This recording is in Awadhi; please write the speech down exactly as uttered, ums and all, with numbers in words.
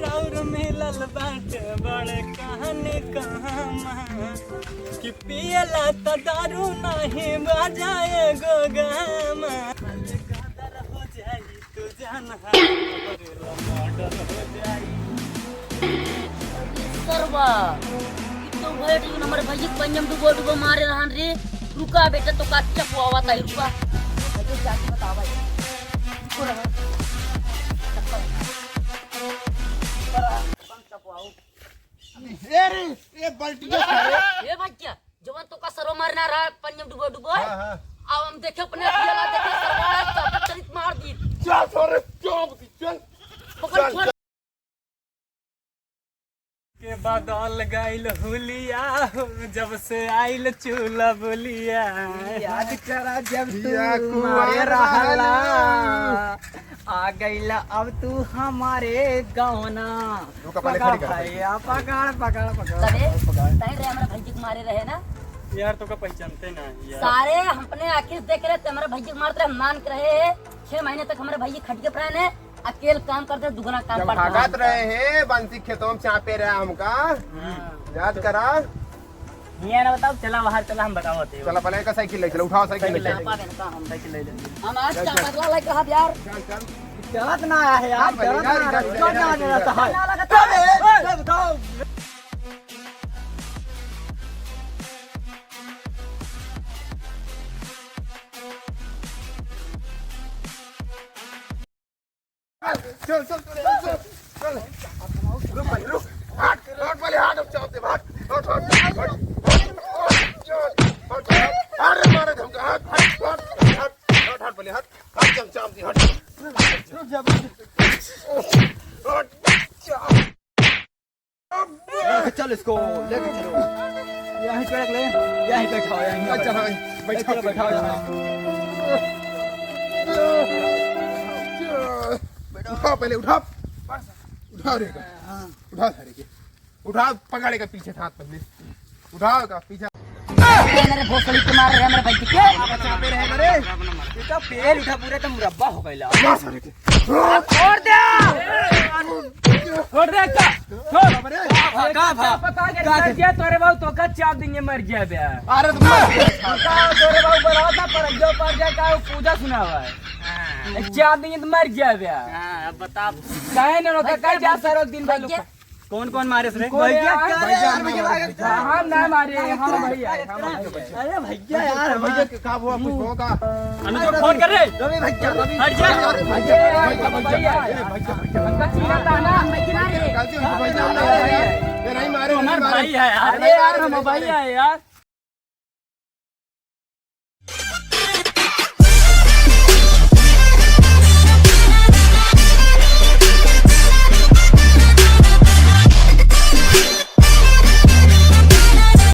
राउर मिलल बाटे बड़ कहन कहमा कि पियला त दारू नाही बजाए गो गामा। कल कदर हो जाई तू जान, हमरे ला मर्डर हो जाई। सरवा, ई तो भैया ठीक नंबर भैया पंजम डुबो डुबो मारे रहन रे। रुका बेटा, तो का चपवावा ताई, रुका। अरे जाके बतावा ये। रुको रहा। चपवाओ। ए रे, ए बल्टिया सारे। ए भैया, जवन तो का सरो मारना रहा पंजम डुबो डुबो। हाँ, हाँ। अब हम देखे अपने पियला देखे सरवा, तो चरित मार दी। चल सारे, चल, चल। पकड़, चल, छोड़। चल। के बदल गइल हुलिया हो, जब से आइल चूल्हा बुलिया। याद करा जब तू हिया कुंवारा हमारे रहला, रहला। आ गइला अब तू हमारे गौना। रुका, पहले पकड़ खड़ी कर। भैया, पकड़, पकड़, पकड़, तबे पकड़। तहीं रे, हमरा भैया के मारे रहे ना। यार, तो का पहचानते ना यार। सारे हम अपने आँखी से देख रहे थे, हमरा भैया के मारत रहे, हम मान के रहे हैं। छह महीने तक हमरा भैया खट के प्राण है, अकेल काम करते, दुगना काम जब पड़ता है। भागत रहे हैं, बंसी खेतों में चापे रहे हमका। हाँ। याद करा। हियाँ ना बताओ, चला बाहर चला, हम बताओ थे। चला, पहले का साइकिल ले चला, उठाओ साइकिल ले साइकिल ले चला। चला। हम साइकिल ले लेंगे। हम आज चल, का चल। बदला लेके कहब यार। चल, चल। चलत ना है यार, चल, चलत चल, ना है, चल, चलत ना चल, है। चल। ना लगा, चल, ए, ए, ए, बताओ। चल, चल, चल, चल, चल। रुक भाई, रुक। हट, हट वाले, हट, अब चाप दे, हट। हट, हट, हट, हट। हट, हट, हट। अरे मारे धमका, हट, हट, हट, हट, हट, हट वाले, हट। हट, चल, चाप दे, हट। रुक जा, रुक जा। हट, चाप। चल इसको लेके चलो। यहीं पे रख ले, यहीं बैठाओ, यहीं पे अच्छा, बैठाओ। हाँ, बैठाओ, चलो, बैठाओ, बैठाओ। बैठाओ। उठाओ, पहले उठाओ। उठाओ रे का। उठाओ सारे के। उठाओ, पकड़े का पीछे हाथ पहले। उठाओ का पीछे। मेरे भोसड़ी के मार रहे हैं मेरे भाई के। अब चापे रहे मेरे। ये तो पेल उठा, पूरे तो मुरब्बा हो गइला। मार सारे के। छोड़ दे। छोड़ दे का। छोड़। अरे, का भा? पता के का मर गया तोरे बाबू, तो का चाप देंगे, मर गया बे। अरे तो मर गया। का तोरे बाबू बड़ा था, पर जो पर जा का पूजा सुनावा है। चाप देंगे तो मर गया बे। हाँ, अब बता। काहे ना रोका, काहे जा सारो दिन भर भैया। कौन कौन मारे रे? कौन भैया, यार? भैया, भैया, भैया, भैया। हम ना मारे, हम भैया, हम भैया। अरे भैया यार, भैया के का हुआ, कुछ होगा? अनु तो फोन कर रे। रवि भैया, रवि हट जा। भैया, भैया, भैया, भैया, भैया, भैया। हमका चिन्हा था ना, हम किनारे। गलती हो गई, भैया, हम नहीं मारे। ये नहीं मारे, तो नहीं हमार मारे। भाई है यार। अरे यार, हम भाई है यार।